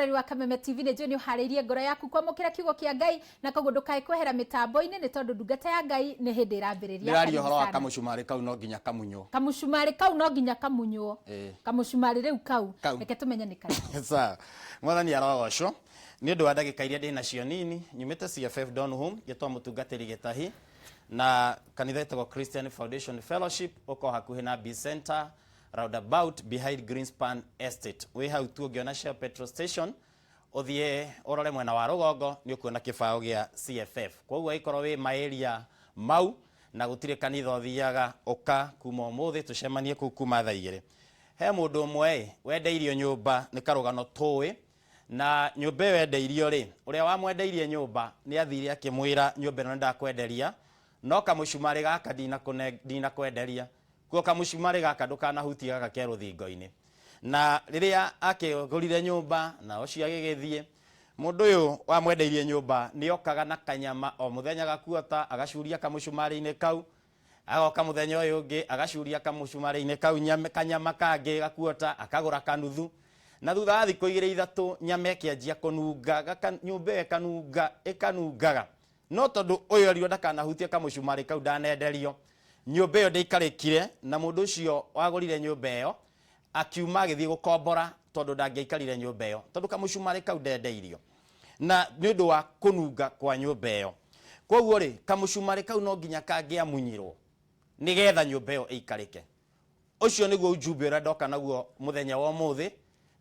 Mwĩroreri wa Kameme TV, nĩ njũĩ nĩ ũharĩirie ngoro yaku kwamũkĩra kiugo kĩa Ngai, na koguo ndũkae kwehera mĩtambo-inĩ nĩ tondũ ndungata ya Ngai nĩ hĩndĩ ĩrambĩrĩria. Ndĩraria Karibu ũhoro wa sana. kamũcumarĩ kau no nginya kamunywo. Kamũcumarĩ kau no nginya kamunywo. Ĩĩ. Kamũcumarĩ rĩu kau. Kau. Reke tũmenye nĩ karĩkũ. Sawa. Mwathani arogocwo. Nĩ ũndũ wa ndagĩka iria ndĩ nacio nini, nyumĩte CFF Donholm, ngĩtwo mũtungatĩri Gĩtahi, na kanitha ĩtagwo Christian Foundation Fellowship, ũkoragwo hakuhĩ na B Center, roundabout behind Greenspan Estate. Wĩ hau tu ũngĩona Shell petrol station, ũthiĩ ũrore mwena wa rũgongo, nĩ ũkuona kĩbaũ gĩa CFF. Kwoguo angĩkorwo wĩ ma area mau, na gũtirĩ kanitha ũthiaga, ũka kuma ũmũthĩ tũcemanie kũu kuma thaa igĩrĩ. He mũndũ ũmwe ĩ, wendeirio nyũmba nĩ karũgano tũĩ, na nyũmba ĩyo endeirio rĩ, ũrĩa wamwendeirie nyũmba nĩ athire akĩmwĩra nyũmba ĩno nĩ ndakwenderia, no kamũcumarĩ gaka ndinakwenderia. Kuo kamũcumarĩ gaka ndũkanahutie gaka ke rũthingo-inĩ. Na rĩrĩa akĩgũrire nyũmba na ũcio agĩgĩthiĩ, mũndũ ũyũ wamwendeirie nyũmba nĩ okaga na kanyama o mũthenya gakuota, agacuria kamũcumarĩ-inĩ kau, agoka mũthenya ũyũ ũngĩ agacuria kamũcumarĩ-inĩ kau kanyama kangĩ gakuota, akagũra kanuthu. Na thutha wa thikũ igĩrĩ ithatũ nyama ĩkĩanjia kũnunga, nyũmba ĩyo ĩkanunga, ĩkanungaga. No tondũ ũyũ erirwo ndakanahutie kamũcumarĩ kau ndanenderio, nyũmba ĩyo ndĩaikarĩkire, na mũndũ ũcio wagũrire nyũmba ĩyo akiuma agĩthiĩ gũkombora tondũ ndangĩaikarire nyũmba ĩyo tondũ kamũcumarĩ kau ndendeirio na nĩ ũndũ wa kũnunga kwa nyũmba ĩyo. Kwoguo rĩ, kamũcumarĩ kau no nginya kangĩamunyirwo nĩgetha nyũmba ĩyo ĩikarĩke. Ũcio nĩguo ujumbe ũrĩa ndoka naguo mũthenya wa ũmũthĩ,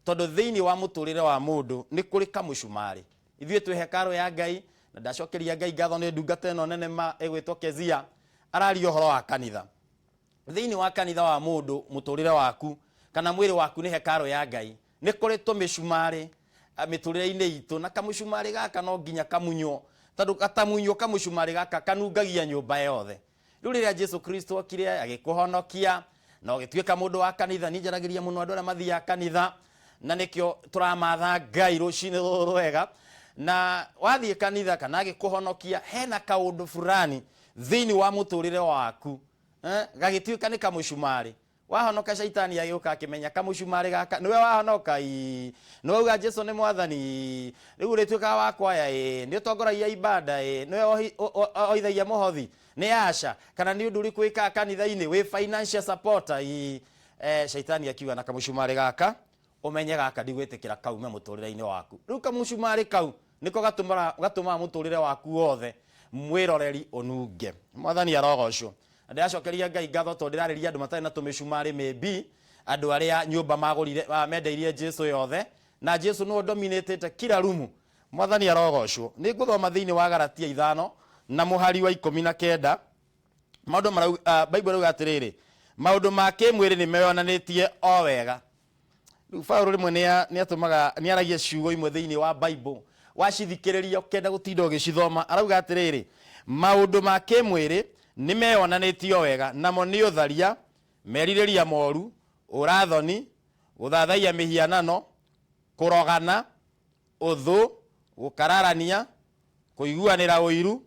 tondũ thĩinĩ wa mũtũrĩre wa mũndũ nĩ kũrĩ kamũcumarĩ. Ithuĩ twĩ hekarũ ya Ngai, na ndacokeria Ngai ngatho nĩ ndungata ĩno nene ma ĩgwĩtwo Kezia, araria ũhoro wa kanitha. Thĩinĩ wa kanitha wa mũndũ, mũtũrĩre waku kana mwĩrĩ waku nĩ hekarũ ya Ngai. Nĩ kũrĩ tũmĩcumarĩ mĩtũrĩre-inĩ itũ, na kamũcumarĩ gaka no nginya kamunywo, tondũ gatamunywo kamũcumarĩ gaka kanungagia nyũmba yothe. Rĩu rĩrĩa Jesu Kristo okire agĩkũhonokia na ũgĩtuĩka mũndũ wa kanitha, niĩ njaragĩria mũno andũ arĩa mathiaga kanitha, na nĩkĩo tũramatha Ngai rũcinĩ rũrũ rwega. Na wathiĩ kanitha kana agĩkũhonokia, hena kaũndũ fulani thĩinĩ wa mũtũrĩre waku, gagĩtuĩka nĩ kamũcumarĩ. Wahonoka shaitani agĩũka akĩmenya kamũcumarĩ gaka nĩwe wahonoka, ii nĩwe uga Jesu nĩ mwathani, ii rĩu ũrĩtuĩkaga wa kwaya, ii nĩ ũtongoragia ibada, ii nĩwe oithagia mũhothi, nĩ aca kana nĩ ũndũ ũrĩkũ wĩkaga kanitha-inĩ, wĩ financial supporter, ii shaitani akiuga na kamũcumarĩ gaka ũmenye gaka ndigwĩtĩkĩra kaume mũtũrĩre-inĩ waku. Rĩu kamũcumarĩ kau nĩko gatũmaga mũtũrĩre waku wothe mwĩroreri ũnunge. Mwathani arogocwo. Na ndĩracokeria Ngai ngatho tondũ ndĩrarĩria andũ matarĩ na tũmĩcumarĩ maybe andũ arĩa nyũmba magũrire, mendeirie Jesu yothe, na Jesu nĩwe ũdominĩtĩte kila rumu. Mwathani arogocwo. Nĩ ngũthoma thĩinĩ wa Galatia ithano na mũhari wa ikũmi na kenda. Maũndũ marauga, Bible ĩrauga atĩrĩrĩ, maũndũ ma kĩmwĩrĩ nĩ meyonanĩtie o wega. Rĩu Paulo rĩmwe nĩ nĩ aragia ciugo imwe thĩinĩ wa Bible, wacithikĩrĩria ũkenda gũtinda ũgĩcithoma. Arauga atĩrĩrĩ, maũndũ ma kĩmwĩrĩ nĩ meyonanĩtio wega, namo nĩ ũtharia, merirĩria moru, ũrathoni, gũthathaiya mĩhianano, kũrogana, ũthũ, gũkararania, kũiguanĩra ũiru,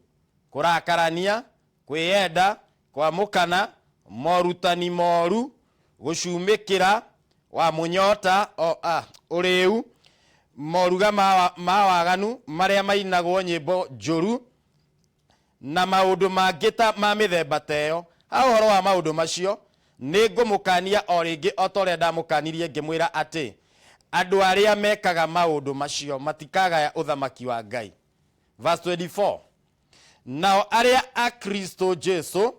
kũrakarania, kwĩyenda, kwamũkana, morutani moru, gũcumĩkĩra, wa mũnyota, o, a, ũrĩu, moruga ma waganu marĩa mainagwo nyĩmbo njũru, na maũndũ mangĩ ta ma mĩthemba ta ĩyo. Ha ũhoro wa maũndũ macio, nĩ ngũmũkaania o rĩngĩ o ta ũrĩa ndamũkaanirie ngĩmwĩra atĩ, andũ arĩa mekaga maũndũ macio matikagaya ũthamaki wa Ngai. Verse 24. Nao arĩa a Kristo Jesu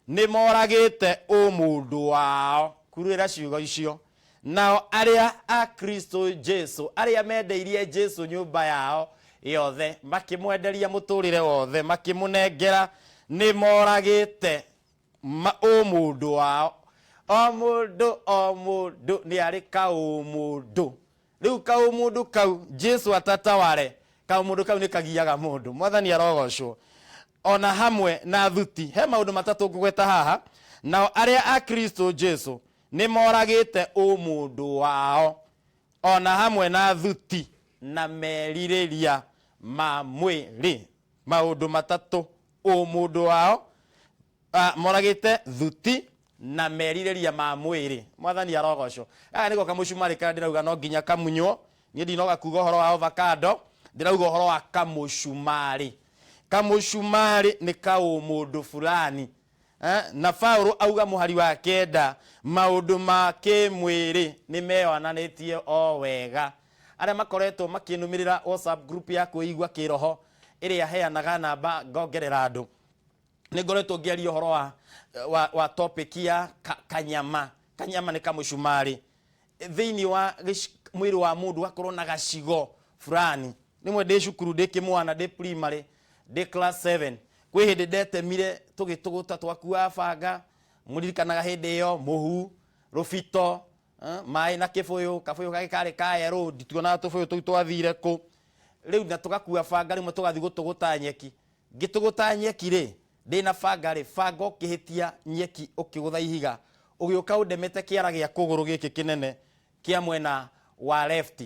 nĩ moragĩte ũmũndũ wao. Kurĩra ciugo icio. Nao arĩa a Kristo Jesu, arĩa mendeirie Jesu nyũmba yao yothe, makĩmwenderia mũtũrĩre wothe, makĩmũnengera, nĩ moragĩte ũmũndũ wao. O mũndũ, o mũndũ nĩ arĩ kaũmũndũ. Rĩu kaũmũndũ kau Jesu atataware, kaũmũndũ kau nĩ kagiaga mũndũ. Mwathani arogocwo. Ona hamwe na thuti, he maũndũ matatũ ngũgweta haha. Nao arĩa a Kristo Jesu nĩ moragĩte ũmũndũ wao, ona hamwe na thuti na merirĩria ma mwĩrĩ. Maũndũ matatũ, ũmũndũ wao, moragĩte thuti na merirĩria ma mwĩrĩ. Mwathani arogocwo. Gaka nĩko kamũcumarĩ karĩa ndĩrauga no nginya kamunywo Niĩ ndinoga kuga ũhoro wa avocado, ndĩrauga ũhoro wa kamũcumarĩ. Kamũcumarĩ nĩ kaũmũndũ fulani. Na Paulo auga mũhari wa 9, maũndũ ma kĩmwĩrĩ nĩ meyonanĩtie o wega. Arĩa makoretwo makĩnũmĩrĩra WhatsApp group ya kwĩigua kĩroho ĩrĩa heanaga namba ngongerera andũ, nĩ ngoretwo ngĩaria ũhoro wa topic ya kanyama. Kanyama nĩ kamũcumarĩ thĩinĩ wa mwĩrĩ wa mũndũ, gakorwo na gacigo fulani. Rĩmwe ndĩ cukuru, ndĩ kĩmwana, ndĩ primary, ndĩ class 7, kwĩ hĩndĩ ndetemire tũgĩtũgũta, twakuaga banga, mũririkanaga hĩndĩ ĩyo, mũhu, rũbito, maĩ na kĩbũyũ, kabũyũ gagĩ karĩ ka yerũ, ndituonaga tũbũyũ tũu twathire kũ rĩu, na tũgakua banga rĩmwe tũgathiĩ gũtũgũta nyeki. Ngĩtũgũta nyeki rĩ, ndĩna banga rĩ, banga ũkĩhĩtia nyeki ũkĩgũtha ihiga, ũgĩũka ũndemete kĩara gĩa kũgũrũ gĩkĩ kĩnene kĩa mwena wa left,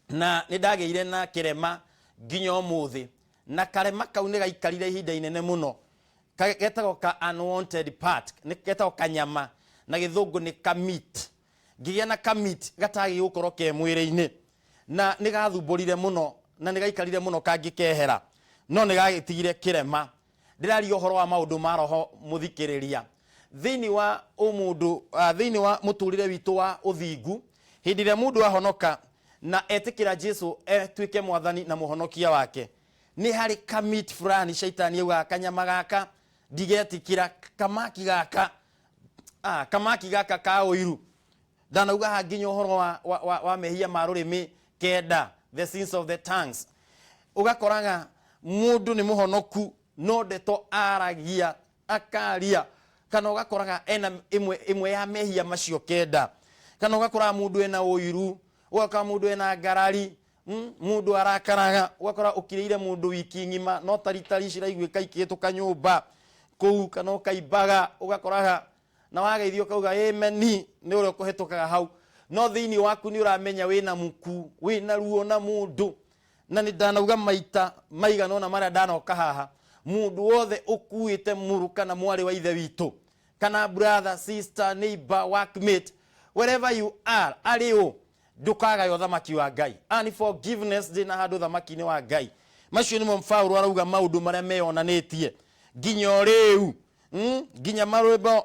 na nĩ ndagĩire na kĩrema nginya ũmũthĩ. Na karema kau nĩ gaikarire ihinda inene mũno. Getagwo ka unwanted part, nĩ getagwo kanyama na gĩthũngũ nĩ ka meat. Ngĩgĩa na ka meat gatagĩ gũkorwo ke mwĩrĩ-inĩ, na nĩ gathumbũrire mũno na nĩ gaikarire mũno kangĩkehera, no nĩ gagĩtigire kĩrema. Ndĩraria ũhoro wa maũndũ ma roho, mũthikĩrĩria. Thĩinĩ wa ũmũndũ, thĩinĩ wa mũtũrĩre witũ wa ũthingu, hĩndĩ ĩrĩa mũndũ ahonoka na etĩkĩra Jesu etuĩke mwathani na mũhonokia wake, nĩ harĩ kamit fulani shaitani augaga, kanyama gaka ndigetĩkĩra, kamaki gaka, kamaki gaka ka ũiru. Ndanauga haha nginya ũhoro wa mehia ma rũrĩmĩ 9, the sins of the tongues. Ũgakoraga mũndũ nĩ mũhonoku no ndeto aragia akaria, kana ũgakoraga ena ĩmwe ya mehia macio 9, kana ũgakoraga mũndũ ena ũiru, ũgakora mũndũ ena ngarari, mũndũ arakaraga, ũgakora ũkirĩire mũndũ wiki ng'ima no taritari ciraiguĩka ikĩhĩtũka nyũmba kũu, kana ũkaimbaga, ũgakoraga na wageithio ũkauga ameni nĩ ũrĩa ũkũhĩtũkaga hau, no thĩinĩ waku nĩ ũramenya wĩna muku, wĩna ruo na mũndũ. Na nĩ ndanauga maita maigana ũna marĩa ndanoka haha, mũndũ wothe ũkuĩte mũrũ kana mwarĩ wa ithe witũ, kana brother, sister, neighbor, workmate, wherever you are, arĩ ũ, ndũkagaya ũthamaki wa Ngai. Unforgiveness ndĩna handũ ũthamaki-inĩ wa Ngai. Macio nĩmo Paulo arauga maũndũ marĩa meyonanĩtie nginya o rĩu. Nginya marwĩmbo,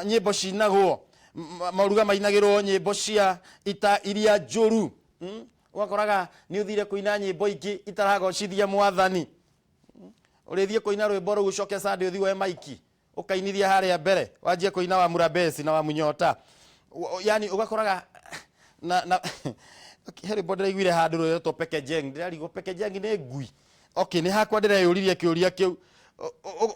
nyĩmbo cinagwo, maruga mainagĩrwo nyĩmbo cia ita iria njũru. Ũgakoraga nĩ ũthire kũina nyĩmbo ingĩ itaragocithia mwathani. Ũrĩthiĩ kũina rwĩmbo rũu, ũcoke Sunday ũthiĩ woe maiki ũkainithia harĩa mbere, wanjie kũina wa Murabesi na wa Munyota. Yani ũgakoraga na he rwĩmbo ndĩraiguire handũ rwĩtwo Pekejeng, ndĩrarigwo Pekejeng nĩ ngui. Okay, nĩ hakwa ndĩreyũririe kĩũria kĩu.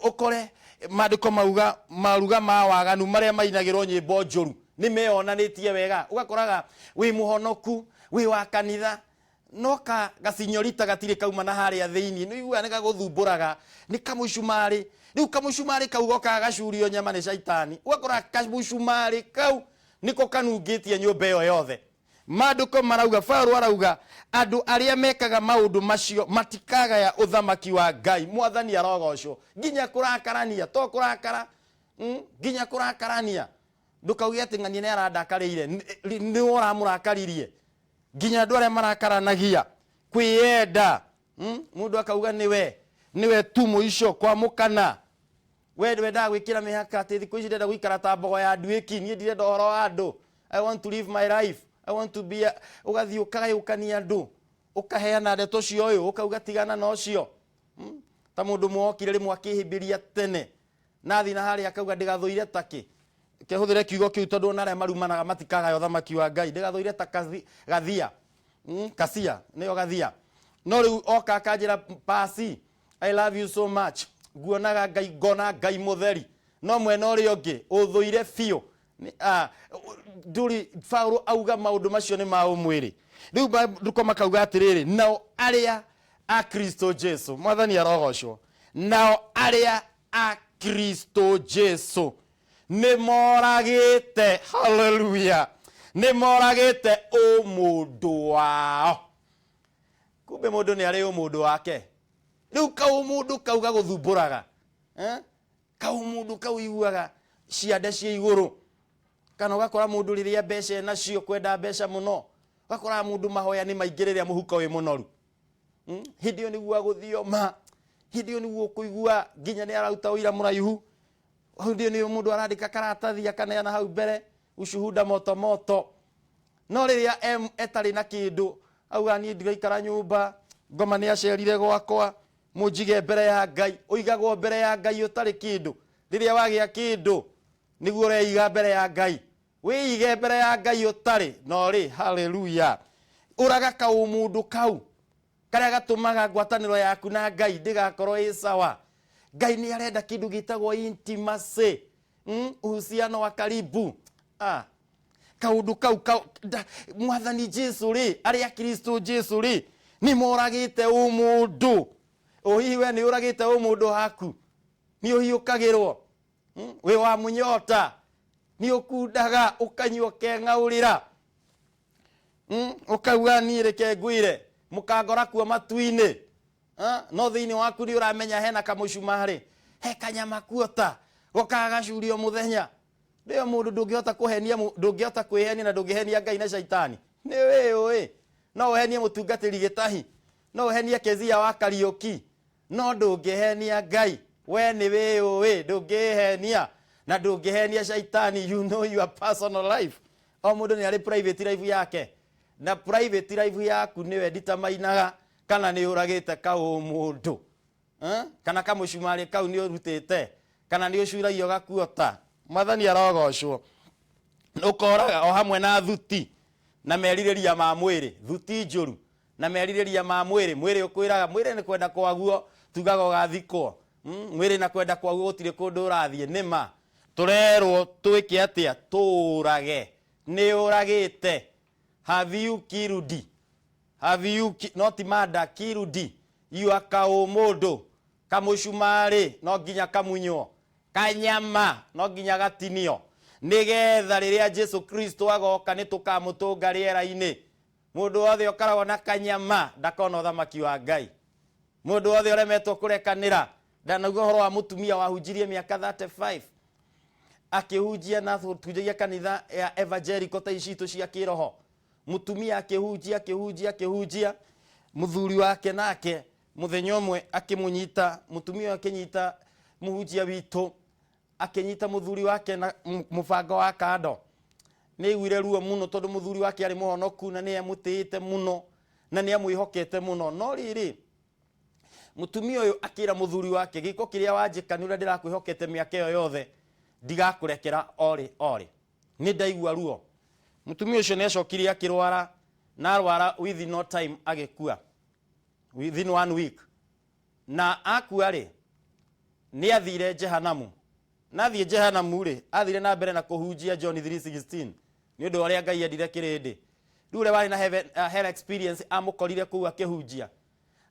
Ũkore maandĩko mauga maruga ma waganu marĩa mainagĩrwo nyĩmbo njũru nĩ meyonanĩtie wega. Ũgakoraga wĩ mũhonoku, wĩ wa kanitha, no ka gacinyorita gatirĩ kauma na harĩa thĩinĩ, nĩ ũiguaga nĩ gagũthumbũraga, nĩ kamũcumarĩ. Rĩu kamũcumarĩ kau gokaga gacurio nyama nĩ caitani. Ũgakora kamũcumarĩ kau nĩko kanungĩtie nyũmba ĩyo yothe. Maandĩko marauga, Paulo arauga andũ arĩa mekaga maũndũ macio matikagaya ũthamaki wa Ngai. Mwathani arogocwo. Nginya kũrakarania, to kũrakara, nginya kũrakarania. Ndũkauge atĩ ng'ania nĩ arandakarĩire, nĩ ũramũrakaririe. Nginya andũ arĩa marakaranagia, kwĩyenda, mũndũ akauga nĩwe tu mũico kwamũkana. We ndwendaga gwĩkĩra mĩhaka atĩ thikũ ici ndĩrenda gũikara ta mbogo ya nduĩki, niĩ ndirenda ũhoro wa andũ, I want to live my life, I want to be a... Ũgathiĩ ũkagayũkania andũ, ũkaheana ndeto cia ũyũ, ũkauga tigana na ũcio. Ta mũndũ mwokire rĩmwe akĩhĩmbĩria tene na athiĩ na harĩa akauga ndĩgathũire takĩ, kehũthĩre kiugo kĩu tondũ ona arĩa marumanaga matikagaya ũthamaki wa Ngai, ndĩgathũire ta gathia. Kasia nĩyo gathia. No rĩu oka akanjĩra, pasi, I love you so much, nguonaga Ngai, ngona Ngai mũtheri, no mwena ũrĩa ũngĩ ũthũire biũ. Ndũrĩ. Paulo auga maũndũ macio nĩ ma ũmwĩrĩ. Rĩu maandĩko makauga atĩrĩrĩ, nao arĩa a Kristo Jesu, mwathani arogocwo, nao arĩa a Kristo Jesu nĩ moragĩte, haleluya, nĩ moragĩte ũmũndũ wao. Kumbe mũndũ nĩ arĩ ũmũndũ wake. Rĩu kaũmũndũ kau gagũthumbũraga, Kaũmũndũ kau iguaga ciande cia igũrũ, kana ũgakora mũndũ rĩrĩa mbeca enacio kwenda mbeca mũno. Ũgakoraga mũndũ mahoya nĩ maingĩ rĩrĩa mũhuko wĩ mũnoru. Hĩndĩ ĩyo nĩguo agũthioma, hĩndĩ ĩyo nĩguo ũkũigua nginya nĩ araruta ũira mũraihu, hĩndĩ ĩyo nĩyo mũndũ arandĩka karatathi akaneana hau mbere ushuhuda moto moto. No rĩrĩa etarĩ na kĩndũ, auga niĩ ndiraikara nyũmba, ngoma nĩ acerire gwakwa, mũnjige mbere ya Ngai. Ũigagwo mbere ya Ngai ũtarĩ kĩndũ. Rĩrĩa wagĩa kĩndũ nĩguo ũreiga mbere ya Ngai. Wĩige mbere ya Ngai ũtarĩ no rĩ. Haleluya. Ũraga kaũmũndũ kau karĩa gatũmaga ngwatanĩro yaku na Ngai ndĩgakorwo ĩ sawa. Ngai nĩ arenda kĩndũ gĩtagwo intimacy, uhusiano wa karibu. Kaũndũ kau Mwathani Jesu rĩ, arĩa Kristo Jesu rĩ, nĩ moragĩte ũmũndũ. O hihi we nĩ ũragĩte ũmũndũ waku? Nĩ ũhiũkagĩrwo? Wĩ wa mũnyota? Nĩ ũkundaga ũkanyua ũkeng'aũrĩra? Ũkauga niĩ reke ngwĩre, mũkangora kuo matu-inĩ. No thĩinĩ waku nĩ ũramenya hena kamũcumarĩ, he kanyama kuota, gokaga gacurio mũthenya. Nĩyo mũndũ ndũngĩhota kũhenia, ndũngĩhota kwĩhenia na ndũngĩhenia Ngai na Shaitani. Nĩ wĩyũĩ. No ũhenie mũtungatĩri gĩtahi, no ũhenie Kezia wa Kariũki, no ndũngĩhenia Ngai. We nĩ wĩyũĩ, ndũngĩhenia na ndũngĩhenia Shaitani. You know your personal life. O mũndũ nĩ arĩ private life yake, na private life yaku nĩwe nditamainaga kana nĩ ũragĩte kaũmũndũ, kana kamũcumarĩ kau nĩ ũrutĩte, kana nĩ ũcuragia ũgakuota. Mwathani arogocwo. Ũkoraga o hamwe na thuti na merirĩria ma mwĩrĩ, thuti njũru na merirĩria ma mwĩrĩ. Mwĩrĩ ũkwĩraga, mwĩrĩ nĩ kwenda kwaguo, tugaga ũgathikwo. Mwĩrĩ na kwenda kwaguo gũtirĩ kũndũ ũrathiĩ. Nĩ ma tũrerwo twĩke atĩa? Tũũrage. Nĩ ũragĩte. Have you killed? Have you not murder, killed your kaũmũndũ? Kamũcumarĩ no nginya kamunywo, kanyama no nginya gatinio, nĩgetha rĩrĩa Jesu Kristo agoka nĩ tũkamũtũnga rĩera-inĩ. Mũndũ wothe ũkoragwo na kanyama ndakona ũthamaki wa Ngai. Mũndũ wothe ũremetwo kũrekanĩra, ndanaigua ũhoro wa mũtumia wahunjirie mĩaka 35 akĩhunjia na hunjagia kanitha ya evangelical ta ici citũ cia kĩroho. Mũtumia akĩhunjia, akĩhunjia, akĩhunjia, mũthuri wake nake mũthenya ũmwe akĩmũnyita, mũtumia ũyũ akĩnyita mũhunjia witũ, akĩnyita mũthuri wake na mũbango wa kando. Nĩ aiguire ruo mũno tondũ mũthuri wake arĩ mũhonoku na nĩ amũtĩĩte mũno na nĩ amwĩhokete mũno. No rĩrĩ, mũtumia ũyũ akĩra mũthuri wake, gĩko kĩrĩa wanjĩka nĩ ũrĩa ndĩrakwĩhokete mĩaka ĩyo yothe, ndigakũrekera orĩ orĩ. Nĩ ndaigua ruo. Mũtumia ũcio nĩ acokire akĩrwara, na arwara within no time agĩkua, within 1 week. Na akua rĩ, nĩ athire Jehanamu. Na athiĩ Jehanamu rĩ, athire na mbere na kũhunjia John 3:16 nĩ ũndũ wa ũrĩa Ngai endire kĩrĩndĩ. Rĩu ũrĩa warĩ na hell experience amũkorire kũu akĩhunjia,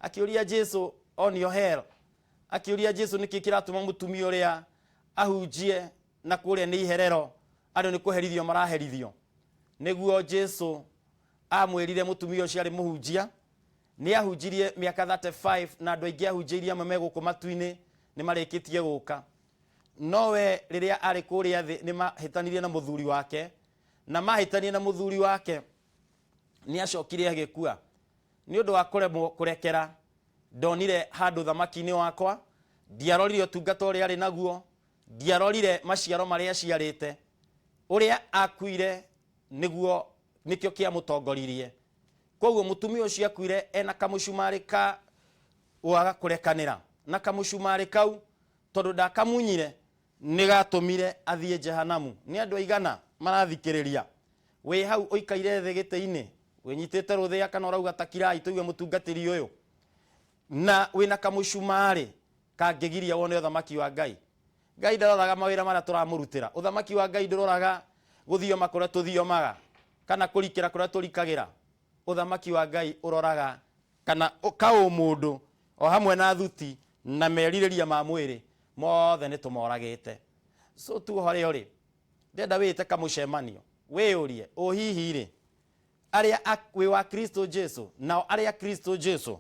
akĩũria Jesu onio hell, akĩũria Jesu nĩkĩ kĩratũma mũtumia ũrĩa ahunjie na kũrĩa nĩ iherero, andũ nĩ kũherithio maraherithio. Nĩguo Jesu amwĩrire mũtumia ũcio arĩ mũhunjia, nĩ ahunjirie mĩaka 35 na andũ aingĩ ahunjĩirie amwe me gũkũ matu-inĩ nĩ marĩkĩtie gũka. No we rĩrĩa arĩ kũrĩa thĩ nĩ mahĩtanirie na mũthuri wake, na mahĩtania na mũthuri wake nĩ acokire agĩkua. Nĩ ũndũ wa kũremwo kũrekera, ndonire handũ thamaki-inĩ wakwa, ndiarorire ũtungata ũrĩa arĩ naguo, ndiarorire maciaro marĩa aciarĩte. Ũrĩa akuire nĩguo nĩkĩo kĩamũtongoririe. Koguo mũtumia ũcio akuire ena kamũcumarĩ ka waga kũrekanĩra, na kamũcumarĩ kau tondũ ndakamunyire nĩ gatũmire athiĩ Jehanamu. Nĩ andũ aigana marathikĩrĩria? Wĩ hau ũikaire thĩ gĩtĩ-inĩ, wĩnyitĩte rũthĩa kana ũrauga ta kirai tũigue mũtungatĩri ũyũ, na wĩna kamũcumarĩ kangĩgiria wone ũthamaki wa Ngai. Ngai ndaroraga mawĩra marĩa tũramũrutĩra. Ũthamaki wa Ngai ndũroraga gũthioma kũrĩa tũthiomaga kana kũrikĩra kũrĩa tũrikagĩra. Ũthamaki wa Ngai ũroraga kana kaũmũndũ o hamwe na thuti na merirĩria ma mwĩrĩ mothe nĩ tũmoragĩte. So tu harĩa ũrĩ, ndĩrenda wĩĩte kamũcemanio, wĩyũrie, ũ hihi rĩ, arĩa wĩ wa Kristo Jesu, nao arĩa Kristo Jesu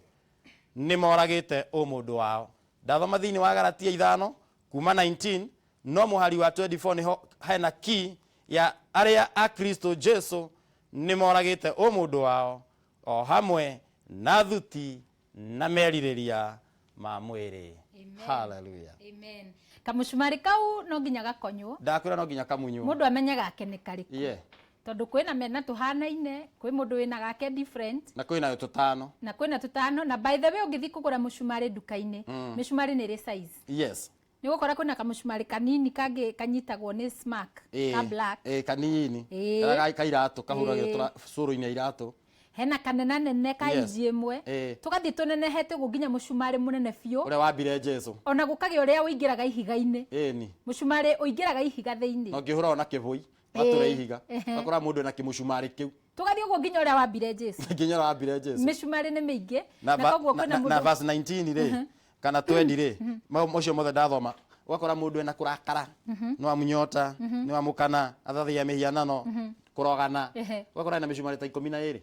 nĩ moragĩte ũmũndũ wao. Ndathoma thĩinĩ wa Galatia 5 kuma 19, no mũhari wa 24 nĩho hena key ya arĩa a Kristo Jesu Nĩ moragĩte ũmũndũ wao o hamwe na thuti na merirĩria ma mwĩrĩ. Amen. Hallelujah. Amen. Kamucumari kau no nginya gakonywo. Ndakwĩra no nginya kamunywo. Mundu amenye gake nĩ karĩkũ. Tondu kwĩna mena tuhanaine, kwĩ mũndũ wĩna gake different. Na kwĩna tũtano. Na kwĩna tũtano. Na by the way, ũngĩthiĩ kũgũra mũcumarĩ nduka-inĩ, mĩcumarĩ nĩ ĩrĩ size. Nĩ gũkora kwĩna kamũcumarĩ kanini kangĩ kanyitagwo nĩ smack, ka black. Kanini. Karĩa ka iratũ kahũragĩrwo cũrũ-inĩ ya iratũ. Hena kanena nene ka inji ĩmwe. Tũgathiĩ tũnenehete ũguo nginya mũcumarĩ mũnene biũ. Ũrĩa wambire Jesu. Ona gũkagĩa ũrĩa ũingĩraga ihiga-inĩ. Ĩni. Mũcumarĩ ũingĩraga ihiga thĩinĩ. Na ũngĩhũra ona kĩbũi, watũre ihiga. Ũgakora mũndũ ena kĩmũcumarĩ kĩu. Tũgathiĩ ũguo nginya ũrĩa wambire Jesu. Nginya ũrĩa wambire Jesu. Mĩcumarĩ nĩ mĩingĩ. Na koguo kwĩna mũndũ na verse 19 rĩ, kana 20 rĩ, macio mothe ndathoma. Ũgakora mũndũ ena kũrakara, nĩ wamunyota, nĩ wamũkana, athathaiya mĩhianano, kũrogana. Ũgakora ena mĩcumarĩ ta 12.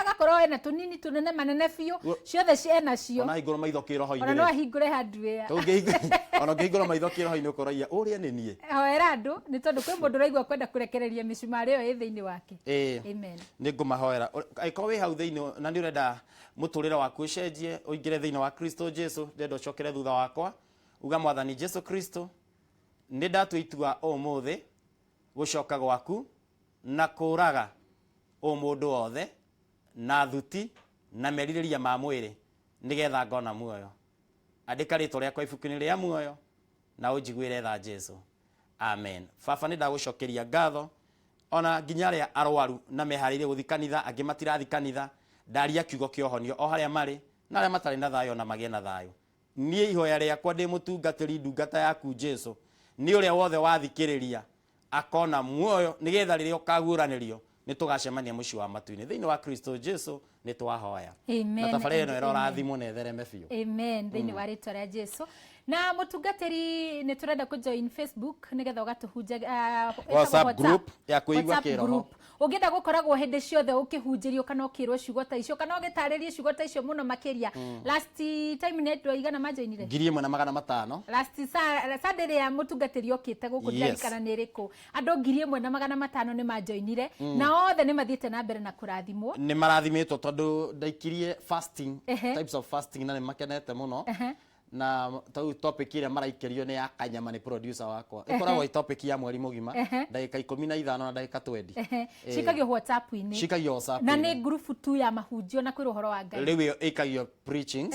Agakorwo ena tũnini tũnene manene biũ, ciothe ena cio. Ona ahingũra maitho kĩroho-inĩ Ona no rĩ. ahingũre hardware. Ona ũngĩhingũra maitho kĩroho-inĩ ũkoragia, ũrĩa nĩ niĩ. Hoera andũ, nĩ tondũ kwĩ mũndũ ũraigua kwenda kũrekereria mĩcumarĩ ĩyo ĩ thĩinĩ wake. Amen. Nĩ ngũmahoera. Angĩkorwo wĩ hau thĩinĩ na nĩ ũrenda mũtũrĩre waku ũcenjie, ũingĩre thĩinĩ wa Kristo Jesu, ndĩrenda ũcokere thutha wakwa. Uga, Mwathani Jesu Kristo, nĩ ndatua itua ũmũthĩ gũcoka gwaku na kũraga ũmũndũ wothe na thuti na merirĩria ma mwĩrĩ nĩgetha ngona muoyo. Andĩka rĩtwa rĩakwa ibuku-inĩ rĩa muoyo na ũnjiguĩre tha Jesu. Amen. Baba, nĩ ndagũcokeria ngatho ona nginya arĩa arwaru na meharĩirie gũthiĩ kanitha, angĩ matirathi kanitha, ndaria kiugo kĩa ũhonio o harĩa marĩ, na arĩa matarĩ na thayũ ona magĩe na thayũ. Niĩ ihoya rĩakwa ndĩ mũtungatĩri ndungata yaku Jesu, nĩ ũrĩa wothe wathikĩrĩria akona muoyo, nĩgetha rĩrĩa ũkaguũranĩrio nĩ tũgacemania mũciĩ wa matu-inĩ. Thĩinĩ wa Kristo Jesu nĩ twahoya. Amen. Na tabarĩra ĩno ĩrorathimwo na ĩthereme biũ. Amen. Thĩinĩ wa rĩtwa rĩa Jesu. Na mũtungatĩri, nĩ tũrenda kũ join Facebook nĩgetha ũgatũhunja, WhatsApp group ya kũigua WhatsApp kĩroho. group. Ũngĩenda gũkoragwo hĩndĩ ciothe ũkĩhunjĩrio kana ũkĩrwo ciugo ta icio kana ũgĩtarĩrio ciugo ta icio mũno makĩria. Last time nĩ andũ aigana majoinire? 1500. Last Sunday ĩrĩa mũtungatĩri okĩte gũkũ, ndirarikana nĩ ĩrĩkũ, andũ 1500 nĩ majoinire, na othe nĩ mathiĩte na mbere na kũrathimwo. Nĩ marathimĩtwo tondũ ndaikirie fasting, types of fasting, na nĩ makenete mũno. Na tau topic ĩrĩa maraikĩrio nĩ ya kanyama nĩ producer wakwa. Ĩkoragwo ĩ topic ya mweri mũgima, ndagĩka 15 na ndagĩka 20. Cikagio WhatsApp-inĩ. Cikagio WhatsApp. Na nĩ group tu ya mahunjio na kwĩrwo ũhoro wa Ngai. Rĩu ĩyo ĩikagio preachings.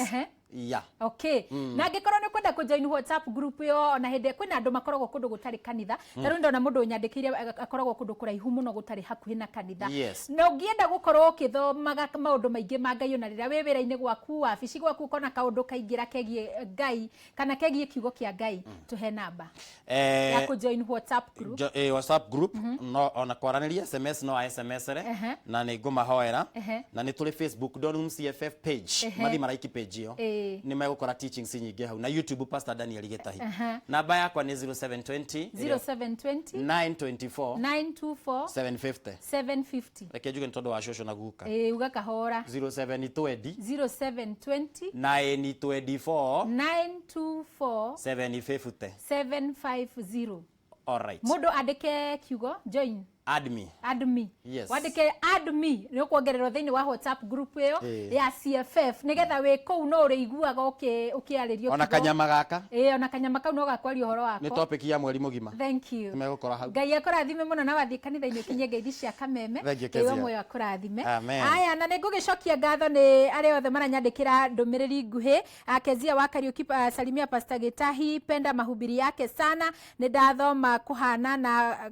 Yeah. Okay. Na angĩkorwo nĩ ũkwenda kũ join WhatsApp group ĩyo, ona hĩndĩ kwĩna andũ makoragwo kũndũ gũtarĩ kanitha, ta rĩu ndona mũndũ ũnyandĩkĩire akoragwo kũndũ kũraihu mũno gũtarĩ hakuhĩ na kanitha. Na ũngĩenda gũkorwo ũkĩthomaga maũndũ maingĩ ma Ngai ona rĩrĩa wĩ wĩra-inĩ gwaku, wabici gwaku, ũkona kaũndũ kaingĩra kegiĩ Ngai kana kegiĩ kiugo kĩa Ngai, tũhe namba ya kũ join WhatsApp group. WhatsApp group no ona kwaranĩria SMS, no SMS re, na nĩ ngũmahoera. Na nĩ tũrĩ Facebook Donholm CFF page, mathi maraiki page ĩyo, nĩ megũkora teachings nyingĩ hau, na YouTube Pastor Daniel Gĩtahi. Namba yakwa nĩ 0720 0720 924 924 750. 750. Reke njuge nĩ tondũ wa cũcũ na guka. Uga kahora. 0720 0720 924 924 750. 750. All right. Mũndũ andĩke kiugo join. Add me. Add me. Yes. Wandĩke add me, nĩ ũkuongererwo thĩinĩ wa WhatsApp group ĩyo ya CFF, nĩgetha wĩ kũu no ũrĩiguaga ũkĩarĩrio Ona kiugo. Kanyama gaka. Ona kanyama kau no gakwaria ũhoro Nĩ wako. Topic ya mweri mũgima. Thank you. Nĩmegũkora hau. Ngai akũrathime mũno, na wathiĩ kanitha-inĩ ũkinyie ngeithi cia kameme. Thank you, Ngai wa Kezia. muoyo akũrathime. Amen. Aya, na nĩ ngũgĩcokia ngatho nĩ arĩa othe maranyandĩkĩra ndũmĩrĩri nguhĩ. Kezia wa Kariuki, salimia Pastor Gitahi, penda mahubiri yake sana, nĩ ndathoma kũhana na